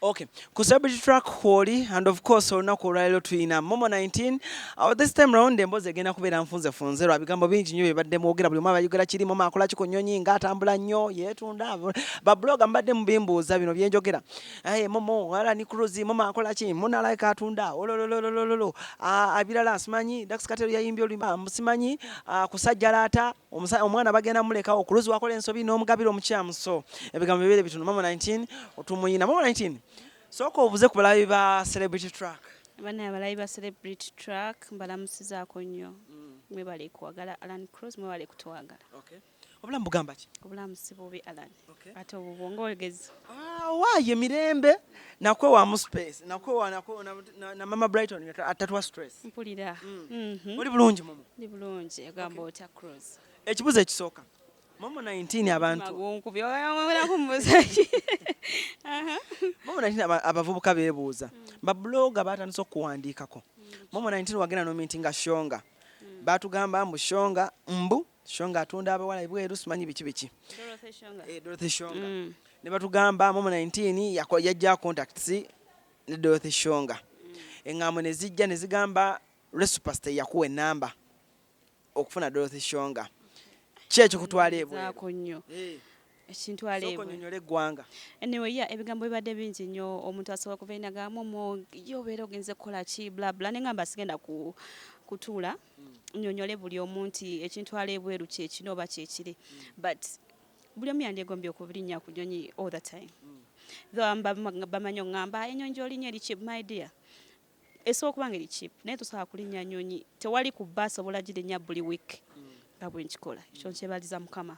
Okay, ku Celebrity Track kwoli, and of course olunaku olwaleero tulina Momo 19. This time round emboozi egenda kubeera nfunzefunze lwa bigambo bingi nnyo byebadde mwogera. Buli omu abayogera kiri Momo akola ki ku nnyonyi, ng'atambula nnyo, yeetunda. Ba blogger mbadde mubimbuuza bino byenjogera. Hey, Momo Alan Cruz, Momo akola ki, munalaika atunda ololololololo ebirala simanyi. Dax Kartel yayimbye oluyimba simanyi kusajjalaata omwana bagenda mulekawo. Cruz wakola ensobi n'omugabira omukyamu, so ebigambo bibeere bitono. Momo 19 otumuyina. Momo 19, sooka obuze ku balabi ba Celebrity Track. Bana abalabi ba Celebrity Track, mbalamusizaako nnyo. Mwebale kuwagala Alan Cruz, mwebale kutuwagala. Obulamu bugamba ki? Obulamu si bubi, Alan. Ate obubwo ngaogezi. Ah, waaye mirembe nakwewamu space nakwewa na Mama Brighton atatuwa stress. Mpulira. Oli bulungi, Momo? Ndi bulungi. Ogamba otya, Cruz? Ekibuzo ekisooka, Momo 19, abantu Magunkubi onakumbuuzaki? Momo 19, abavubuka beebuuza, ba blogger batandise okuwandiikako. Momo 19, wagenda n'omeetinga Shonga, batugamba mbu Shonga, mbu Shonga atunda abawala ebweru, simanyi biki biki. Eh, Dorothy Shonga. Ne batugamba Momo 19 yajja contacts ne Dorothy Shonga. Eŋŋambo ne zijja ne zigamba Resupastor yakuwa enamba okufuna Dorothy Shonga. Ki ekikutwala ebweru? Zaako nnyo. Eh, Ekintwala sooka ebweru. Onyonyola eggwanga. Anyway, yeah, ebigambo bibadde bingi nnyo. Omuntu asobola kuva enaga, "Momo, yo obeera ogenze kukola ki?" bla bla. Neŋŋamba sigenda kutuula nnyonnyole buli omu nti ekintwala ebweru kyekino oba kyekiri, but buli omu yandyegombye okulinnya ku nnyonyi all the time. Though bamanyi oŋŋamba ennyonyi gy'olinnya eri cheap. My dear, esobola okuba nga eri cheap, naye tosobola kulinnya nnyonyi, tewali ku bbaasi obola girinnya buli week nga bwe nkikola. Ekyo nkyebaliza Mukama.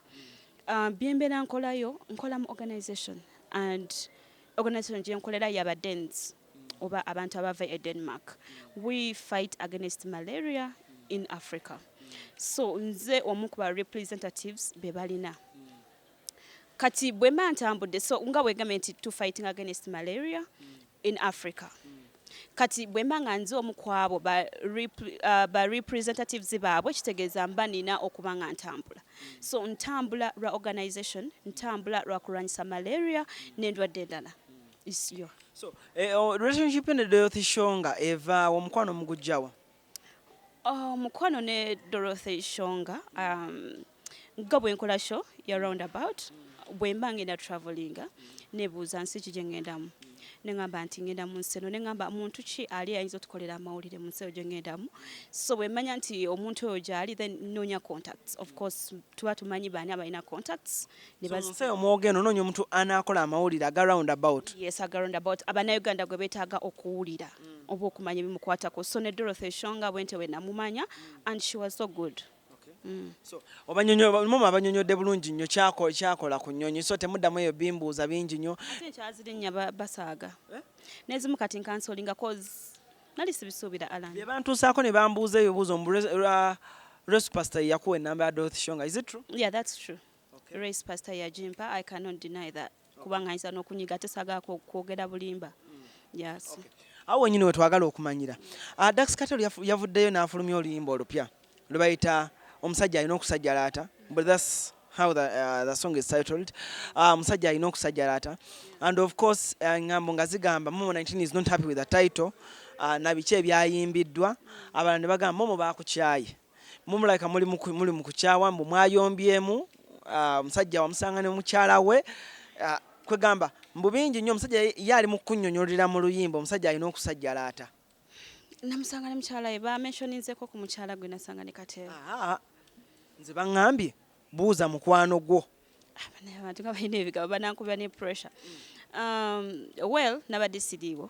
Byembeera nkolayo, nkola mu organization, and organization gyenkolera yaba Danes oba abantu abava e Denmark. We fight against malaria in Africa, so nze omu ku ba representatives be balina. Kati bwe mba ntambudde, so nga bwegambye nti to fighting against malaria in Africa, kati bwe mba nga nze omu ku abo ba representatives baabwe, kitegeeza mba nina okuba nga ntambula. So ntambula lwa organization, ntambula lwa kulwanyisa malaria n'endwadde endala. Yo. So relationship ne Dorothy Shonga eva, omukwano mugujjawa? Omukwano ne Dorothy Shonga, nga bwe nkola show ya roundabout, bwe mba ngenda travelinga, nebuuza nsi ki gye ŋŋendamu. Neŋŋamba nti ŋŋenda mu nsi eno, neŋŋamba muntu ki ali ayinza otukolera amawulire mu nsi eyo gye ŋŋendamu? So bwe mmanya nti omuntu oyo gy'ali, then noonya contacts. Of course tuba tumanyi baani abalina contacts ne So mu nsi eyo mwogenda onoonya omuntu anaakola amawulire aga roundabout. Yes, aga roundabout, Abannayuganda gwe beetaaga okuwulira oba okumanya ebimukwatako. So ne Dorothy Shonga bwentyo bwe namumanya, and she was so good. So Momo abanyonyodde bulungi nnyo kyakola ku nnyonyi, so temuddamu eyo bimbuuza bingi nnyo. Ate nkyazirinnya basaaga. Eh? N'ezimu kati ncancelinga 'cause nali sibisuubira, Alan. Bye bantuusaako ne bambuuza ebibuuzo mbu Resu Pastor yakuwa enamba ya Dorothy Shonga. Is it true? Yeah, that's true. Race Pastor yagimpa, I cannot deny that, kubanga ayinza n'okunyiga, ate saagala kwogera bulimba. Yes. Awo wenyini we twagala okumanyira. Dax Kartel yavuddeyo n'afulumya oluyimba olupya lwe bayita "Omusajja Alina Okusajjalaata," but that's how the song is titled, "Omusajja Alina Okusajjalaata," and of course ŋŋambo nga zigamba Momo 19 is not happy with the title na biki ebyayimbiddwa. Abalala ne bagamba Momo baakukyaye, mumulabika muli mu kukyawa, mbu mwayombyemu, omusajja wamusanga ne mukyala we, kwegamba mbu bingi nnyo. Omusajja ye ali mu kunnyonnyolera mu luyimba "Omusajja Alina Okusajjalaata." Namusanga ne mukyala we, bamentioninzeko ku mukyala gwe nasanga ne Kartel? Aa, nze baŋŋambye buuza mukwano gwo. Bano abantu nga balina ebigabo, banankubira ne pressure. Well, nabadde siriiwo.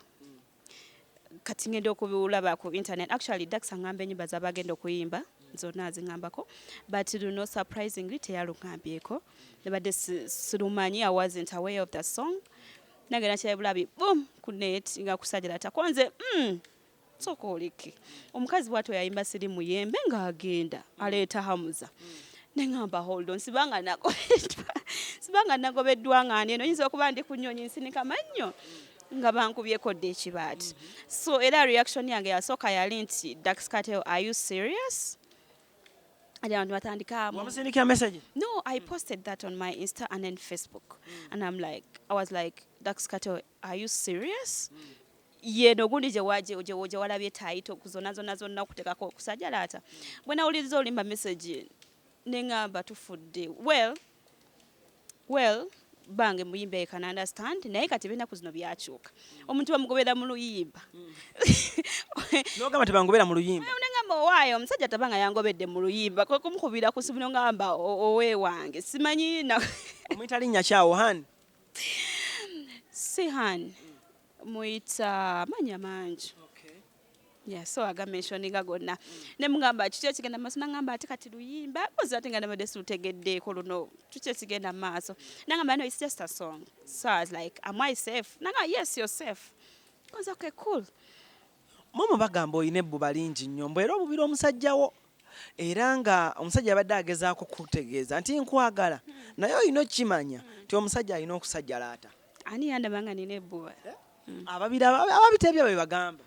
Kati ngenda okubiwulaba ku internet. Actually, Dax aŋŋamba ennyimba z'abagenda okuyimba zonna aziŋŋambako, but luno surprisingly teyaluŋŋambyeko. Nabadde sirumanyi. I wasn't aware of the song. Nagenda kyebulabi, boom, ku net nga "Kusajjalata." Konze sooka oleke, omukazi bwatyo yayimba "Siri Muyembe" ng'agenda aleeta Hamuza. Neŋŋamba, "Hold on, sibanga nagobeddwa nga ndi eno, yinza okuba ndi ku nnyonyi nsinika mannyo nga bankubyeko dda ekibaati." So era reaction yange yasooka yali nti, "Dax Kartel, are you serious?" Ati abantu batandika Wamusindikira message? No, I posted that on my Insta and then Facebook. And I was like, Dax Kartel, are you serious? Yeno gundi gye gye walabye title ku zonna zonna zonna okuteekako okusajjalaata. Bwe nawuliriza oluyimba, message, neŋŋamba tufudde. Well, bange muyimbi, I can understand, naye kati ebyennaku zino byakyuka, omuntu bamugobera mu luyimba. Nogamba tebangobera mu luyimba. Neŋŋamba owaayo omusajja tabanga yangobedde mu luyimba, kwe kumukubira ku simu noŋŋamba owe wange simanyi na Omuyita linnya kyawo, honey? Si honey, muyita manya mangi. Yeah, so agamentioninga gonna ne mugamba kiki ekigenda maaso, nagamba ate kati luyimba kozi ate nga nabadde silutegeddeeko luno, kiki ekigenda maaso? Nagamba no, it's just a song. So I was like, am I safe? Nagamba yes, you're safe. I was okay, cool. Momo, bagamba olina ebbuba lingi nnyo, mbu era obubira omusajja wo, era nga omusajja abadde agezaako kutegeeza nti nkwagala, naye olina okukimanya nti omusajja alina okusajjalaata. Ani yandaba nga nina ebbuba? Ababira ababitebya bwe bagamba.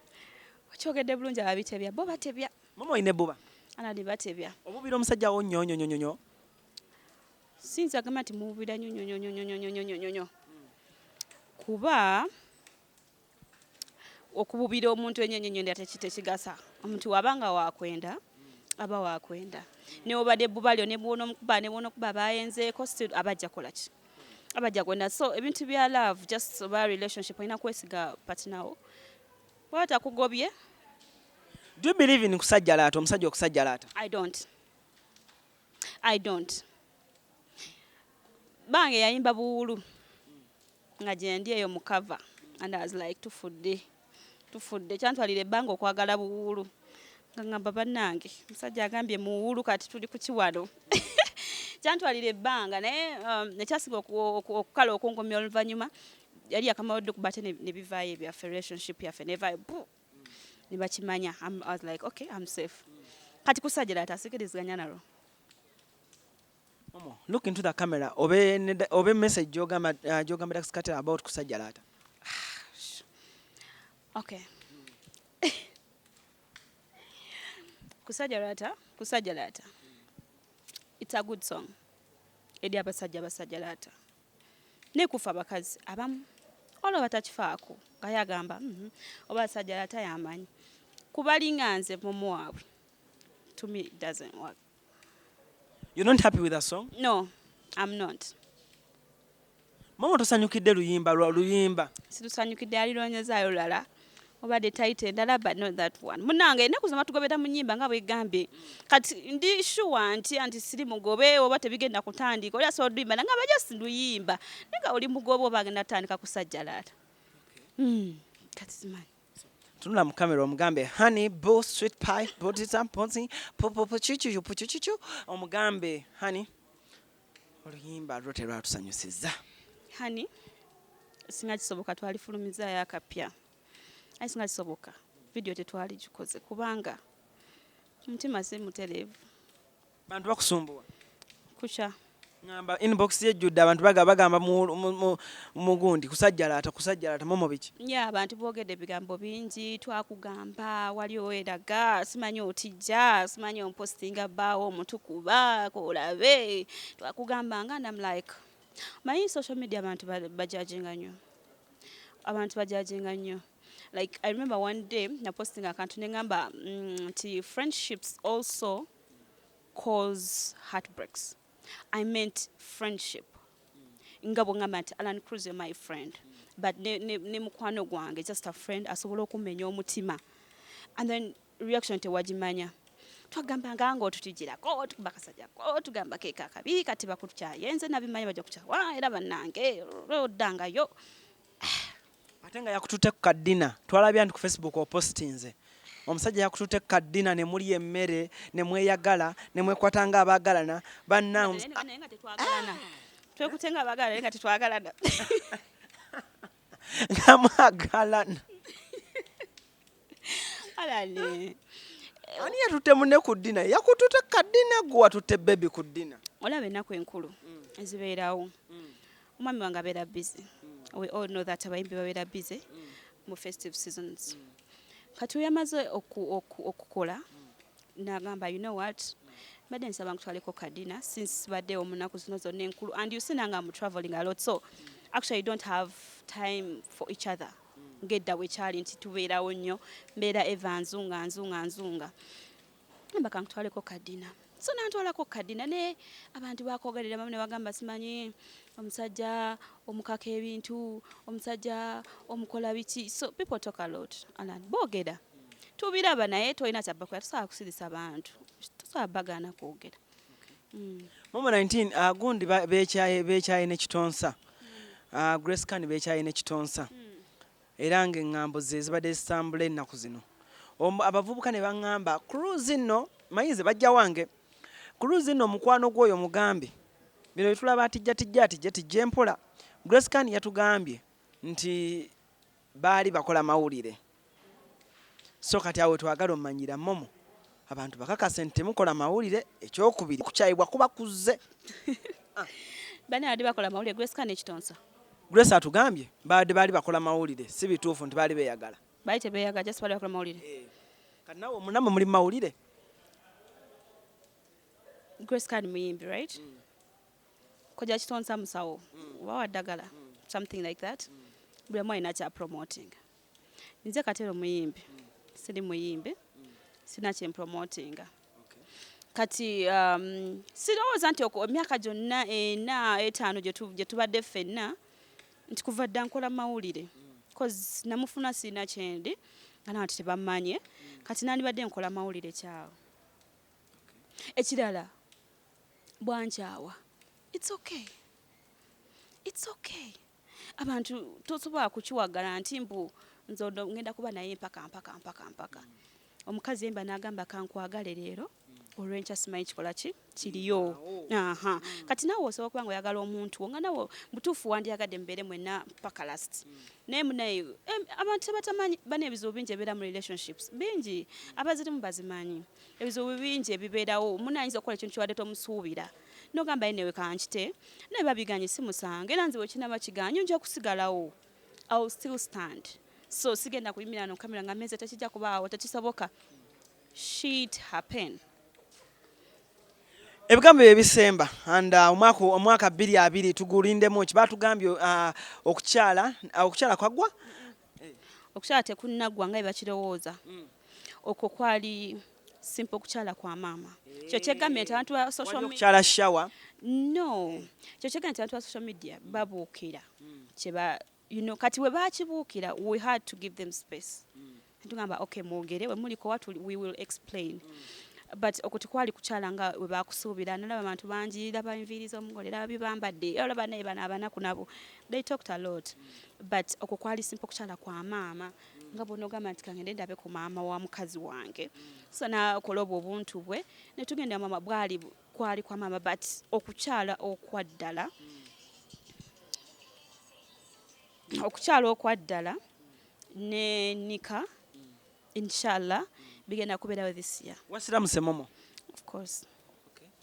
Okyogedde bulungi, ababitebya bo batebya. Momo, olina ebbuba? Alani, batebya. Obubira omusajja wo nnyo nnyo nnyo nnyo? Siyinza gamba nti mububira nnyo nnyo nnyo nnyo nnyo nnyo nnyo nnyo nnyo, kuba okububira omuntu ennyo ennyo ennyo tekigasa. Omuntu wabanga wakwenda aba wakwenda, newobadde ebbuba lyo nebwonomukuba nebwonokuba bayenzeeko, still abajja kola ki, abajja kwenda. So ebintu bya love, just oba relationship, olina kwesiga partner wo, bwaba takugobye. Do you believe in kusajjalaata, omusajja okusajjalaata? I don't, I don't. Bange yayimba buwulu nga gyendi eyo mu cover and I was like, tufudde, tufudde. Kyantwalira ebbanga okwagala buwulu, nga ngamba bannange musajja agambye muwulu, kati tuli ku kiwano. Kyantwalira ebbanga, naye nekyasinga okukala okunkomya oluvannyuma yali yakamawadde okuba ate ne bivaayo ebyaffe, relationship yaffe nevaayo bu ne bakimanya. I was like, okay, I'm safe. Kati kusajjala atasikiriziganya nalwo. Momo, look into the camera, obe obe message gyogamba gyogamba Dax Kartel about kusajjalaata. Okay. Kusajalata, Kusajalata. It's a good song. Eri abasajja basajalata. Nekufa abakazi abamu olwo batakifaako nga yagamba oba asajalata yamanyi kubalinga nze mumu waabwe. To me it doesn't work. You're not happy with the song? No, I'm not. Momo, tosanyukidde luyimba lwa luyimba? Situsanyukidde, alironyezaayo lulala obadde title endala, but not that one. Munange, ennaku zino batugobera mu nnyimba nga bwegambye. Kati ndi sure nti anti siri mugobe oba tebigenda kutandika. Oli asobola oluyimba nanga baja luyimba, naye nga oli mugobe oba agenda kutandika kusajjalaata. Kati simanyi. Tunula mu kamera omugambe, honey boo, sweet pie, botita mpozi popopo chichu puchuchuchu, omugambe honey, oluyimba lwo terwatusanyusizza. Honey, singa kisoboka twalifulumizaayo akapya, aye singa kisoboka video tetwaligikoze kubanga omutima si mutereevu. Bantu bakusumbuwa? Kukya. Ngamba inbox yejjudde abantu bagamba mugundi kusajjalaata, kusajjalaata. Momo, biki? Ya, abantu boogedde ebigambo bingi. Twakugamba wali oweraga, simanyi otijja, simanyi ompostinga bbaawo omutukuba olabe, twakugamba nga, and I'm like, manyi social media abantu bajudginga nnyo, abantu bajudginga nnyo. Like I remember one day napostinga akantu neŋŋamba nti friendships also cause heartbreaks. I meant friendship nga bwe ŋŋamba nti Alan Cruz, you're my friend, but ne mukwano gwange, just a friend, asobola okumenya omutima and then reaction tewagimanya. Twagamba nga otutijirako, tukuba akasajjako, tugamba keeka akabi, kati bakukyaye. Nze nabimanya bajja kukyawa, era bannange oddangayo. Ate nga yakututte ku ka dinner, twalabya nti ku Facebook opostinze omusajja yakututte ku ka dinner ne mulya emmere ne mweyagala ne mwekwata nga abaagalana bannange. Naye nga tetwagalana, twekute nga abagalana naye nga tetwagalana. Nga mwagalana. Alani. Ani yatutte munne ku dinner? Yakututte ku ka dinner, gwe watutte baby ku dinner? Olaba ennaku enkulu ezibeerawo, omwami wange abeera busy. We all know that abayimbi babeera busy mu festive seasons. Kati we yamaze okukola nagamba, you know what, mbadde nsaba nkutwaleko ka dinner since baddewo mu nnaku zino zonna enkulu, and you see nange am traveling a lot, so Actually don't have time for each other ng'edda bwe kyali nti tubeerawo nnyo, mbeera eva nzunga nzunga nzunga. Ngamba kankutwaleko ka dinner, so nantwalako ka dinner ne abantu bakogerera bamu ne bagamba, simanyi omusajja omukaka ebintu, omusajja omukola biki. So people talk a lot, Alan, boogera tubiraba, naye tolina kyabbakola. Tusobola kusirisa bantu, tusobola bagaana kwogera. Momo 19, gundi bekyaye ne Kitonsa, Grace Khan bekyaye ne Kitonsa, era ng'eŋŋambo ze zibadde zitambula ennaku zino. Abavubuka ne baŋŋamba cruise nno manyize bajja wange cruise nno omukwano gw'oyo mugambe bino bitulaba atijja tijja atijja tijja empola. Grace Khan yatugambye nti baali bakola mawulire, so kati awo twagala omanyira Momo abantu bakakase nti temukola mawulire. Ekyokubiri, okukyayibwa kuba kuzze. Bani abadde bakola mawulire, Grace Khan ne Kitonsa? Grace atugambye baadde baali bakola mawulire, si bituufu nti baali beeyagala. Baali tebeeyagala, just baali bakola mawulire. Kati nawe omunammwe muli mu mawulire. Grace Khan muyimbi, right? Koja Kitonsa musawo oba waddagala, something like that. Buli omu alina kya promoting. Nze katero muyimbi, siri muyimbi, sina kyempromotinga. Kati sirowooza nti emyaka gyonna 4, 5 gye tubadde ffenna nti kuva dda nkola mawulire, cause namufuna sirina kyendi nga nabantu tebammanye. Kati nandibadde nkola mawulire kyawo. Ekirala, bwankyawa, it's okay, it's okay. Abantu tosobola kukiwagala nti mbu nze ono ngenda kuba naye mpaka mpaka mpaka mpaka. Omukazi yemba n'agamba kankwagale leero, olw'enkya simanyi kikola ki kiriyo. Aha, kati naawe osobola okuba nga oyagala omuntu wo nga nawe butuufu wandyagadde mubeere mwenna paka last, naye munaye abantu tebatamanyi bana ebizibu bingi ebibeera mu relationships, bingi abazirimu bazimanyi, ebizibu bingi ebibeerawo. Munayinza okukola ekintu kiwadde tomusuubira nogamba ye newe kankite, naye babiganye si musango. Era nze wekinaba kiganye nja kusigalawo, I will still stand. So sigenda kuyimirira no kamera nga meze, tekijja kubaawo, tekisoboka. Shit happen. Ebigambo bye bisemba and omwaka 2020 tugulindemu ki? Batugambye okukyala kwaggwa. Okukyala tekunnaggwa nga bwe bakirowooza. Okwo kwali simple okukyala kwa maama. Kyo kyegambye nti abantu ba social media okukyala shower. No, kyo kyegambye nti abantu ba social media babuukira kyeba kati bwe bakibuukira, we had to give them space. Tugamba okay, mwogere we muliko what we will explain, but okwo tekwali kukyala nga we bakusuubira. Nalaba abantu bangi, laba enviiri z'omugole, laba bibambadde, olaba naye bano abanaku nabo, they talked a lot, but okwo kwali simple kukyala kwa maama nga bw'onoogamba nti kangende ndabe ku maama wa mukazi wange. So nakola obwo obuntu bwe ne tugenda maama bwali kwali kwa maama, but okukyala okwa ddala, okukyala okwa ddala ne nika inshallah bigenda kubeerawo this year. Wasiramuse Momo? Of course.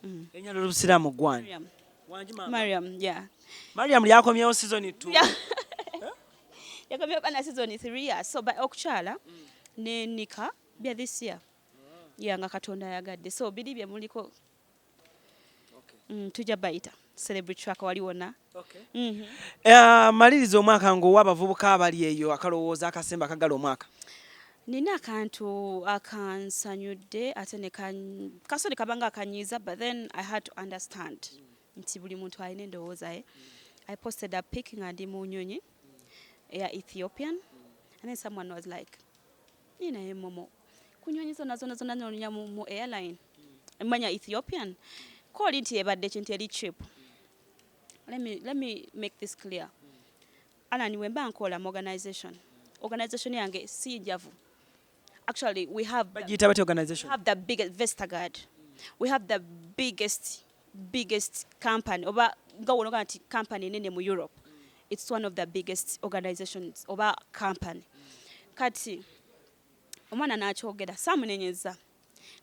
Erinnya ly'olusiraamu gwani? Mariam. Wangi maama. Mariam, yeah. Mariam lyakomyewo season 2. Yeah. Yakomyewo bana season 3, yeah. So but okukyala ne nika bya this year, yeah, nga Katonda ayagadde. So biri bye muliko. Tujja bayita celebrity track wali wonna. Maliriza omwaka ng'owa abavubuka abali eyo akalowoozo akasemba akagala omwaka. Nina akantu akansanyudde ate ne kasore kabanga akanyiiza, but then I had to understand nti buli muntu alina endowooza ye. I posted a pic nga ndi mu nyonyi eya Ethiopian and then someone was like, "Naye Momo, ku nyonyi zonna zonna zonna nonya mu airline manya Ethiopian kooli nti ebadde kintu eri cheap." Let me make this clear, Alan. Wemba nkola mu organization yange si njavu. Actually we have Bagiyita batya organization? We have the biggest Vestergaard. We have the biggest company oba nga wonoga nti company nene mu Europe. It's one of the biggest organizations oba company. Kati omwana n'akyogera, saamunenyeza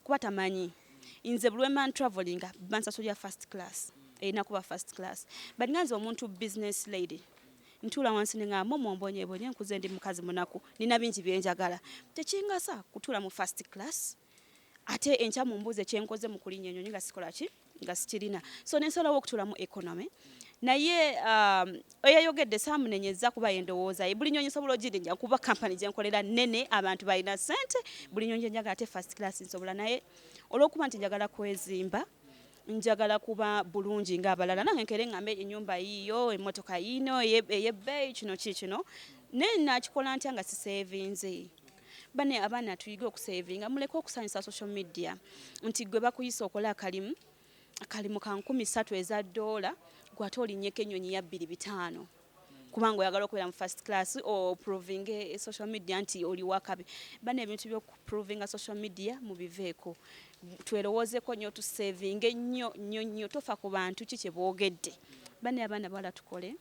kuba tamanyi. Nze buli lwemba travelinga bansasulira first class, erina kuba first class, but nga nze omuntu business lady ntuula wansi ne ngamba, "Momo mbonyebonye, nkuze ndi mukazi munaku, nina bingi byenjagala. Tekingasa kutuula mu first class ate enkya mumbuuze kyenkoze mu kulinnya ennyonyi nga sikola ki, nga sikirina." So nensalawo okutuula mu economy. Naye eyayogedde saamunenyeza kuba endowooza ye. Buli nyonyi nsobola ogirinnya kuba kampani gye nkolera nnene, abantu balina ssente. Buli nyonyi gye njagala, ate first class nsobola, naye olw'okuba nti njagala kwezimba, njagala kuba bulungi ng'abalala, nange nkere ŋŋambe ennyumba yiiyo, emmotoka yiino ey'ebbeeyi, kino ki kino, naye nakikola ntya nga siseevinze? Bane abaana, tuyige okusevinga, muleke okusanyusa social media nti gwe bakuyisa okola akalimu, akalimu ka 3000 eza ddoola, gwe ate olinnyeko ennyonyi ya 2500 kubanga oyagala okubeera mu first class, oprovinge social media nti oli wakabi. Bana, ebintu by'okuprovinga social media mubiveeko, twerowoozeko nnyo, tusevinge nnyo nnyo nnyo. Tofa ku bantu ki kye boogedde. Bane abaana bawala, tukole,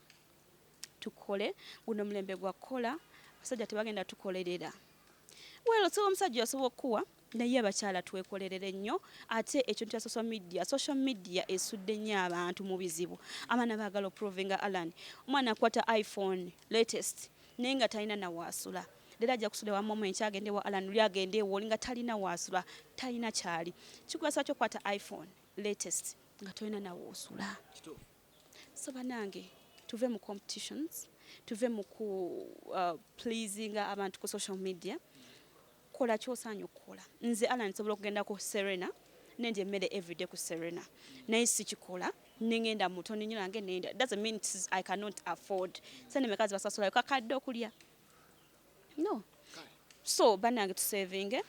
tukole. Guno omulembe gwa kukola, abasajja tebagenda tukolerera. Well, so omusajja osobola okukuwa, naye abakyala twekolerere nnyo. Ate ekintu kya social media, social media esudde nnyo abantu mu bizibu. Abaana baagala oprovinga. Alan, omwana akwata iPhone latest naye nga talina nawaasula. Leero ajja kusula ewa Momo, enkya agende wa Alan, luli agende ewoli, nga talina waasula, talina kyali kikugasa kyokwata iPhone latest nga tolina nawoosula. So banange, tuve mu competitions, tuve mu ku pleasinga abantu ku social media. Kola kyosaanye okukola. Nze Alan nsobola okugenda ku Serena nendya emmere everyday ku Serena, naye sikikola. Nengenda mutoni nnyo nange nendya, doesn't mean I cannot afford. Sente meka zibasasulayo kakadde okulya? No. So banange, tusevinge,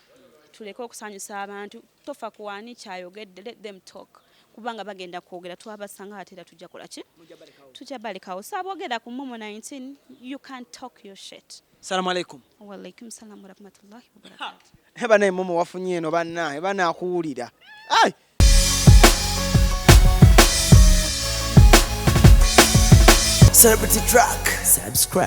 tuleke okusanyusa abantu. Tofa kuwani kyayogedde, let them talk, kubanga bagenda kwogera. Twabasanga ate era tujja kola ki? Tujja balekawo. So aboogera ku Momo 19, you can talk your shit. Salamu alaikum. Walaikum salam warahmatullahi wabarakatu. Banaye, Momo wafunye eno, bannaye banaakuwulira. Ai! Celebrity Track. Subscribe.